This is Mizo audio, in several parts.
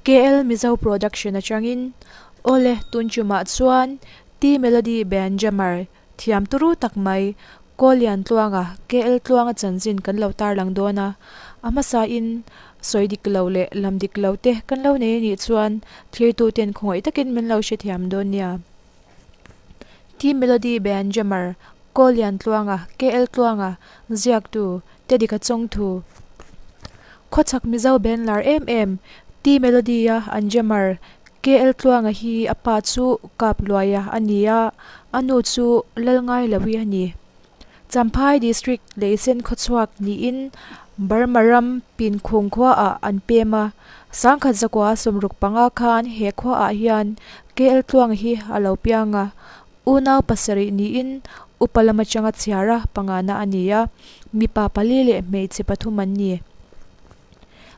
KL Mizo Production atangin Awle tun tumah chuan T-Melody Band Jammer thiam turu tak mai Kawlian Tluanga KL Tluanga chanchin kan lo tarlang dawn a, a hmasain sawi dik lo leh lam dik lo te kan lo nei anih chuan thlirtuten khawngaih takin min lo hrethiam dawn nia. T-Melody Band Jammer Kawlian Tluanga KL Tluanga ziaktu Tedika Chawngthu Khawchhak Mizo band lar em em T-Melody a an jammer KL Tluanga hi a pa chu Kap Luaia a ni a, a nu chu Lalngailohi a ni. Champhai District Leisen khawchhuak niin Burma ram Pinkhung khuaah an pem a, Sangkhat zakua 65 khan he khuaah hian KL Tluanga hi a lo piang a, Unau pasarih niin upa lam atanga chhiara pangana a ni a, mipa pali leh hmeichhe pathum an ni.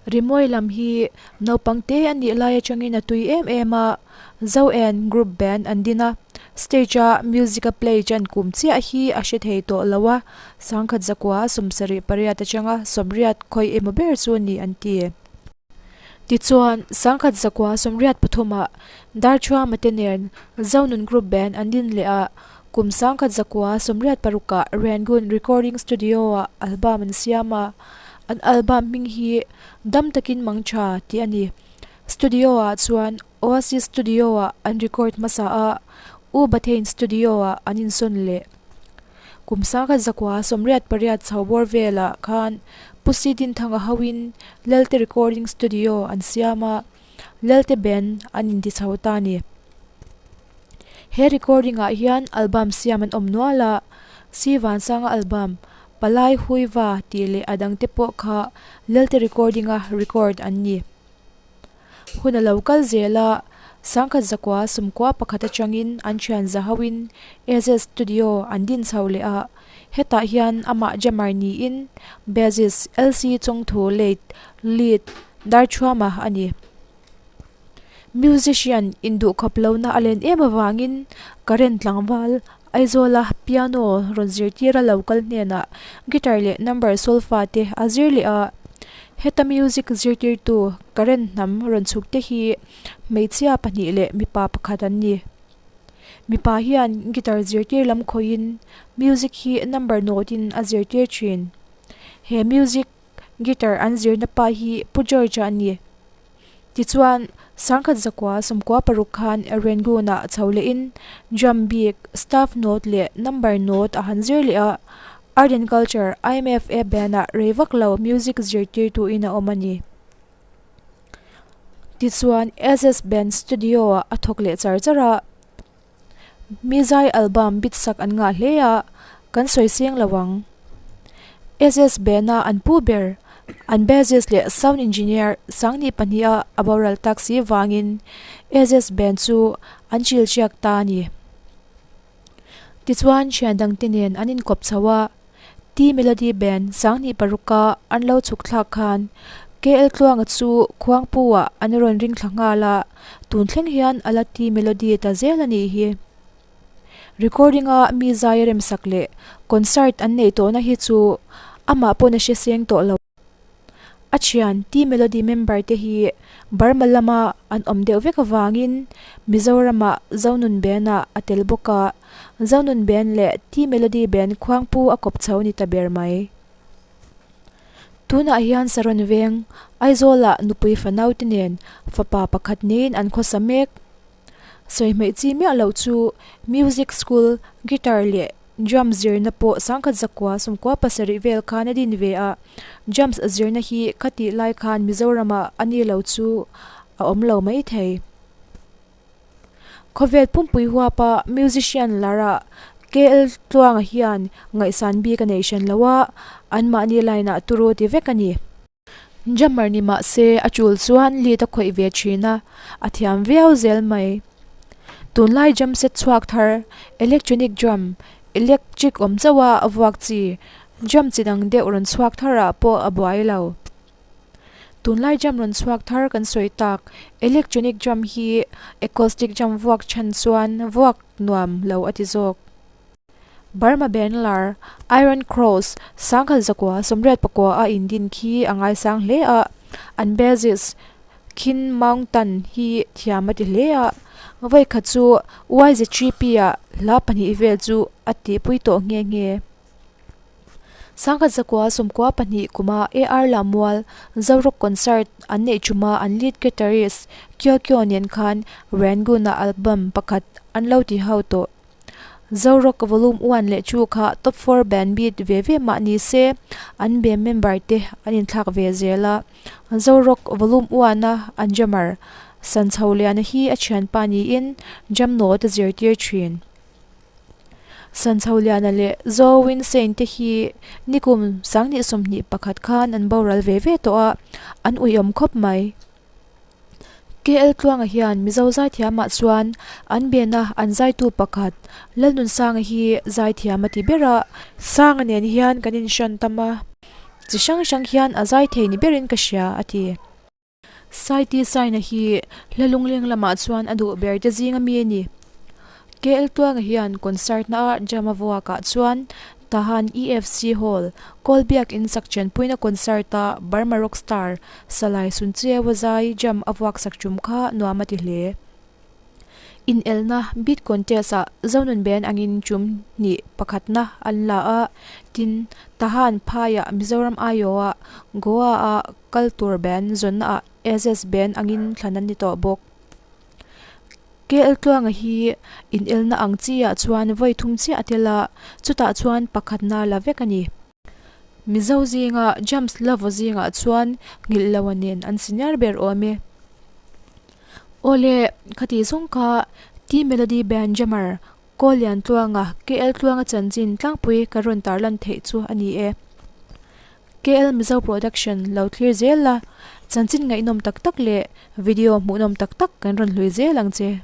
Rimawi lam hi naupang te a nih lai atangin a tui em em a, Zo-en group band an din a, stage-a music a play chan kum chiah hi a hre thei tawh lo a, sangkhat zakua 78 atanga 80 khawi emaw ber chu ni an ti. Tichuan, sangkhat zakua 83 ah Darthuama te nen Zonun Group Band an din leh a, kum 1986 ah Rangoon Recording Studio ah album an siam a, an album hming hi Dam Takin Mang Tha tih a ni. Studio ah chuan Oasis Studio ah an record hmasa a, U Bathein Studio ah an insawn leh. Kum 1988 chho bawr velah khan Pu Si Dinthanga hoin Lelte Recording Studio an siam a, Lelte Band an inti chho ta a ni. He recording ah hian album siam an awm nual a, Si Vansanga album Palai Huiva tih leh a dangte pawh kha Lelte Recording a record an ni. Hun a lo kal zel a, 1991 atangin an thian za hoin AZ Studio an din chho leh a, hetah hian amah jammer niin bassist LC Chawngthu late lead Darthuama a ni. Musician induhkhawp lohna a len em avangin current tlangval Aizawla piano rawn zirtir a lo kal hnenah guitar leh number solfa te a zir leh a, heta music zirtirtu current hnam rawn chhuk te hi hmeichhia pahnih leh mipa pakhat an ni. Mipa hian guitar zirtir lam khawihin music hi number note in a zirtir thin. He music Guitar an zirna pa hi Pu George-a a ni. Tichuan, 1996 khan Rangoon-ah chho lehin drum bik, staff note leh number note a han zir leh a, Art and Culture IMFA band-ah rei vak lo music zirtirtuin a awm a ni. Tichuan, SS Band Studio-ah a thawk leh char char a. Mizai album bit sak an ngah hle a, kan sawi seng lo ang. SS Band-a an pu ber, an bassist leh sound engineer Sangni pahniha a boral tak si vangin SS Band chu an chil chiak ta a ni. Tichuan thian dangte nen an inkawp chho a, T-Melody Band 2006-a an lo chhuk thlak khan KL Tluanga chu Khuangpu-ah an rawn ring thla nghal a, tun thleng hian a la T-Melody ta zel a nih hi. Recording-a mi zai a remsak leh concert an neih tawhna hi chu amah pawn a hre seng tawh lo. A thian T-Melody member te hi Burma lama an awm deuh vek avangin Mizoramah Zonun Band-ah a tel bawk a, Zonun Band leh T-Melody Band khuangpu a kawp chho ni ta ber mai. Tunah hian Saron Veng, Aizawlah nupui fanau te nen fapa pakhat neiin an khawsa mek. Sawi hmeih chi miah loh chu music school, guitar leh drum zirna pawh 1997 vel khan a din ve a, drums zirna hi khatih lai khan Mizoramah a ni lo chu a awm lo mai thei. Khawvel pumpui huapa musician lara KL Tluanga hian ngaihsan bik a nei hran lo a, anmahni line ah turu ti vek a ni. Drummer ni mah se a chul chuan lead a khawih ve thin a, a thiam viau zel mai. Tunlai drum set chhuak thar, electronic drum, electric awm chauh a a vuak chi, drum chi dang deuh rawn chhuak thar ah pawh a buai lo. Tunlai drum rawn chhuak thar kan sawi tak, electronic drum hi acoustic drum vuak chhan chuan vuak nuam lo a ti zawk. Burma Band lar, Iron Cross, 1989 a indin khi a ngaisang hle a, an bassist, Khin Maung Tan hi thiam a ti hle a, vawikhat chu YZGP-ah hla pahnih vel chu a tihpui tawh nghe nghe. Sangkhat zakua 92 kuma AR Lammual Zorock concert an neih ṭuma an lead guitarist Kyo Kyo nen khan Rangoon-ah album pakhat an lo ti ho tawh. Zorock Volume One leh Two kha top four band beat ve ve mah ni se an band member te an inthlak ve zel a. Zorock Volume One-a an drummer Sanchholiana hi a thianpa niin drum note a zirtir thin. Sanchholiana leh Zo Winsein te hi nikum 2021 khan an boral ve ve tawh a, an uiawm khawp mai. KL Tluanga hian Mizo zaithiamah chuan an bena an zaitu pakhat Lalnunsanga hi zaithiam a ti ber a. Sanga nen hian kan inhran tam a, chi hrang hrang hian a zai thei ni berin ka hria, a ti. Saiti Saina hi hla lungleng lamah chuan a duh ber te zing ami a ni. KL Tluanga hian concert na a jam a vuakah chuan Tahan EFC Hall, Kawlbiak in sak chenpuina concert a Burma rock star Salai Sunchiewa zai jam a vuak sak tum kha nuam a ti hle. Inelna Beat Contest-ah Zonun Band angin tum hnih pakhatna an la a, tin, Tahan phaiah Mizoram aiawha Goa-a kal tur band zawnnaah SS Band angin thlan an ni tawh bawk. KL Tluanga hi inelna ang chiah chuan vawi thum chiah a tel a, chutah chuan pakhatna la vek a ni. Mizo zinga James Love zingah chuan nghilh loa nen an senior ber awm e. Awle, khati zawng kha T-Melody Band Jammer Kawllian Tluanga, KL Tluanga chanchin tlangpui ka rawn tarlan theih chu a ni e. KL Mizo Production lo thlir zel la, chanchin ngaihnawm tak tak leh video hmuhnawm tak tak kan rawn hlui zel ang che.